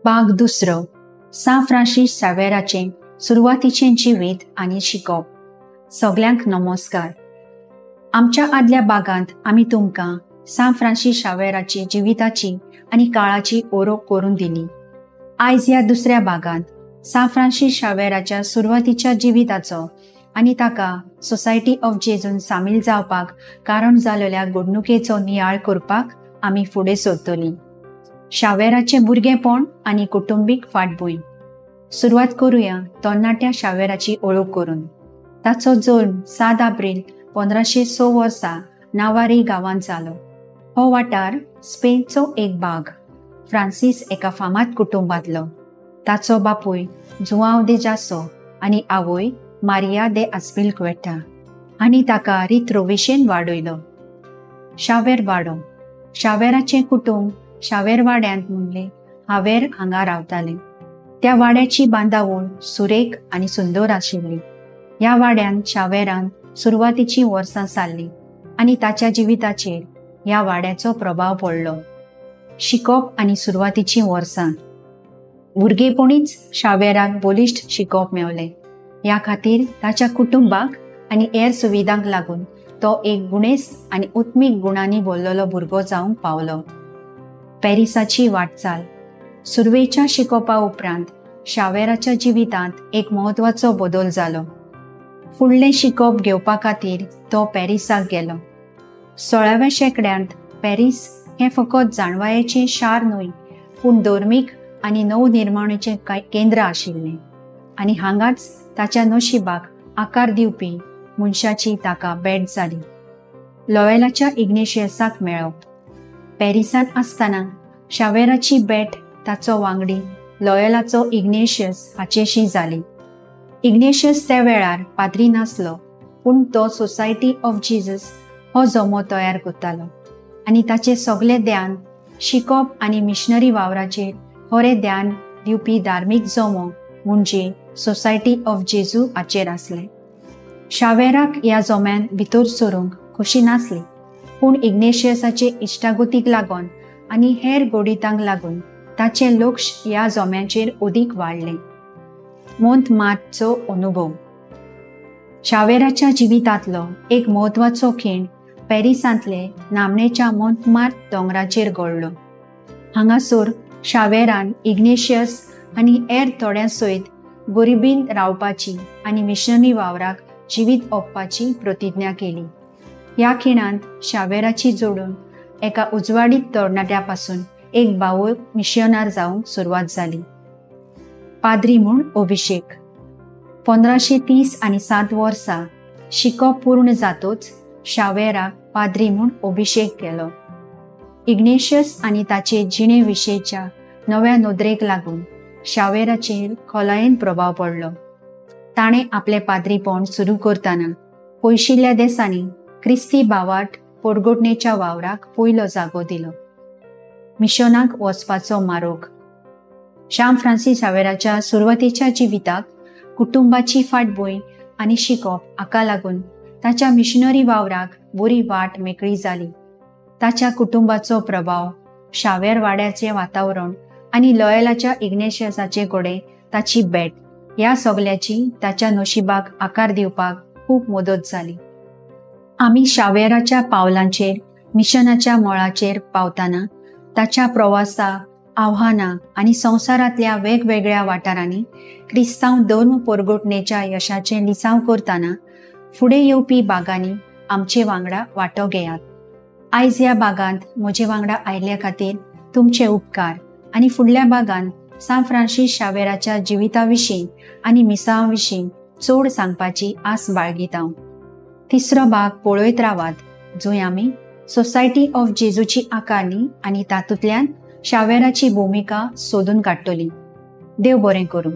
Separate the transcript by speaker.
Speaker 1: भाग दुसरो, सां फ्रांसीस शावेराचें सुरवातीचें जिवीत आनी शिकप. सगल्यांक नमस्कार. आमच्या आदल्या भागांत आमी तुमकां सां फ्रांसीस शावेराची जिविताची आनी काळाची ओळख करून दिली. आयज ह्या दुसऱ्या भागांत सां फ्रांसीस शावेराच्या सुरवातीच्या जिविताचो आनी ताका सोसायटी ऑफ जेजून सामील जावपाक कारण जालेल्या घडणुकेचो नियाळ करपाक आमी फुडें सरतलीं. शावेराचें भुरगेंपण आनी कुटुंबीक फाटभूंय. सुरवात करुया तरणाट्या शावेराची ओळख करून. ताचो जल्म 7 एप्रिल 1506 वर्सा नावारी गांवांत जालो. हो वाठार स्पेनचो एक भाग. फ्रांसीस एका फामाद कुटुंबांतलो. ताचो बापूय जुआंव दे जासो आनी आवय मारिया दे आस्पिलक्वेटा आनी ताका रित्रोवेशेन वाडयलो. शावेर वाडो. शावेराचें कुटुंब शावेर वाड्यांत म्हणले हावेर हांगा रावताले. त्या वाड्याची बांदावळ सुरेख आनी सुंदर आशिल्ली. ह्या वाड्यांत शावेरान सुरवातीचीं वर्सां सारलीं आनी ताच्या जिविताचेर ह्या वाड्याचो प्रभाव पडलो. शिकप आनी सुरवातीचीं वर्सां. भुरगेपणीच शावेराक बलिश्ट शिकप मेवलें. ह्या खातीर ताच्या कुटुंबाक आनी हेर सुविधांक लागून तो एक गुणेस्त आनी उत्मीक गुणांनी भरलेलो भुरगो जावंक पावलो. पॅरिसाची वाटचाल. सुरवेच्या शिकोवपा उपरांत शावेराच्या जिवितांत एक म्हत्वाचो बदल जालो. फुडलें शिकोवप घेवपा खातीर तो पॅरिसाक गेलो. 16व्या शेंकड्यांत पॅरीस हें फकत जाणवायेचें शार न्हय, पूण धर्मीक आनी नवनिर्मणेचें केंद्र आशिल्लें आनी हांगाच ताच्या नशिबाक आकार दिवपी मनशाची ताका भेट जाली. लॉयलाच्या इग्नेशियसाक मेळप. पॅरिसांत आसतना शावेराची भेट ताचो वांगडी लॉयलाचो इग्नेशियस हाचेशी जाली. इग्नेशियस त्या वेळार पाद्री नासलो, पूण तो सोसायटी ऑफ जीजस हो जमो तयार करतालो आनी ताचें सगलें ध्यान शिकप आनी मिशनरी वावराचेर खरें ध्यान दिवपी धार्मीक जमो म्हणजे सोसायटी ऑफ जेजू हाचेर आसलें. शावेराक ह्या जम्यान भितर सरूंक खोशी नासली, पूण इग्नेशियसाचे इश्टागतीक लागून आनी हेर गोडितांक लागून ताचें लक्ष ह्या जम्याचेर अदीक वाडलें. मोंतमार्तचो अनुभव. शावेराच्या जिवितांतलो एक म्हत्वाचो खीण पॅरिसांतले नामनेच्या मोंतमार्त दोंगराचेर घडलो. हांगासर शावेरान इग्नेशियस आनी हेर थोड्यां सयत गरिबीन रावपाची आनी मिशनरी वावराक जिवीत ओंपपाची प्रतिज्ञा केली. ह्या खिणांत शावेराची जोडून एका उजवाडीत तरणाट्या पासून एक भावूक मिशनार जावंक सुरवात जाली. पाद्री म्हूण अभिषेक. 1530 आनी 7 वर्सा शिकप पूर्ण जातोच शावेराक पाद्री म्हूण अभिषेक केलो. इग्नेशियस आनी ताचे जिणे विशयच्या नव्या नदरेक लागून शावेराचेर खोलायेन प्रभाव पडलो. ताणें आपलें पाद्रीपण सुरू करतना पयशिल्ल्या देसांनी क्रिस्ती भावार्थ पोरगोटणेच्या वावराक पयलो जागो दिलो. मिशनाक वचपाचो मारोग. श्याम फ्रांसीस शावेराच्या सुरवातीच्या जिविताक कुटुंबाची फाटभूंय आनी शिकप हाका लागून ताच्या मिशनरी वावराक बरी वाट मेकळी जाली. ताच्या कुटुंबाचो प्रभाव, शावेर वाड्याचें वातावरण आनी लॉयलाच्या इग्नेशियसाचे कडेन ताची भेट ह्या सगल्याची ताच्या नशिबाक आकार दिवपाक खूब मदत जाली. आमी शावेराच्या पावलांचेर मिशनाच्या मळाचेर पावतना ताच्या प्रवासा, आव्हानां आनी संवसारांतल्या वेगवेगळ्या वाठारांनी क्रिस्तांव धर्म परगटणेच्या यशाचें लिसांव करतना फुडें येवपी भागांनी आमचे वांगडा वांटो घेयात. आयज ह्या भागांत म्हजे वांगडा आयिल्ल्या खातीर तुमचे उपकार आनी फुडल्या भागांत सां फ्रांसीस शावेराच्या जिविता विशीं आनी मिसांवा विशीं चड सांगपाची आस बाळगिता. तिसरो भाग पळयत रावात, जंय आमी सोसायटी ऑफ जेजूची आकारणी आनी तातूंतल्यान शावेराची भुमिका सोदून काडटली. देव बरें करूं.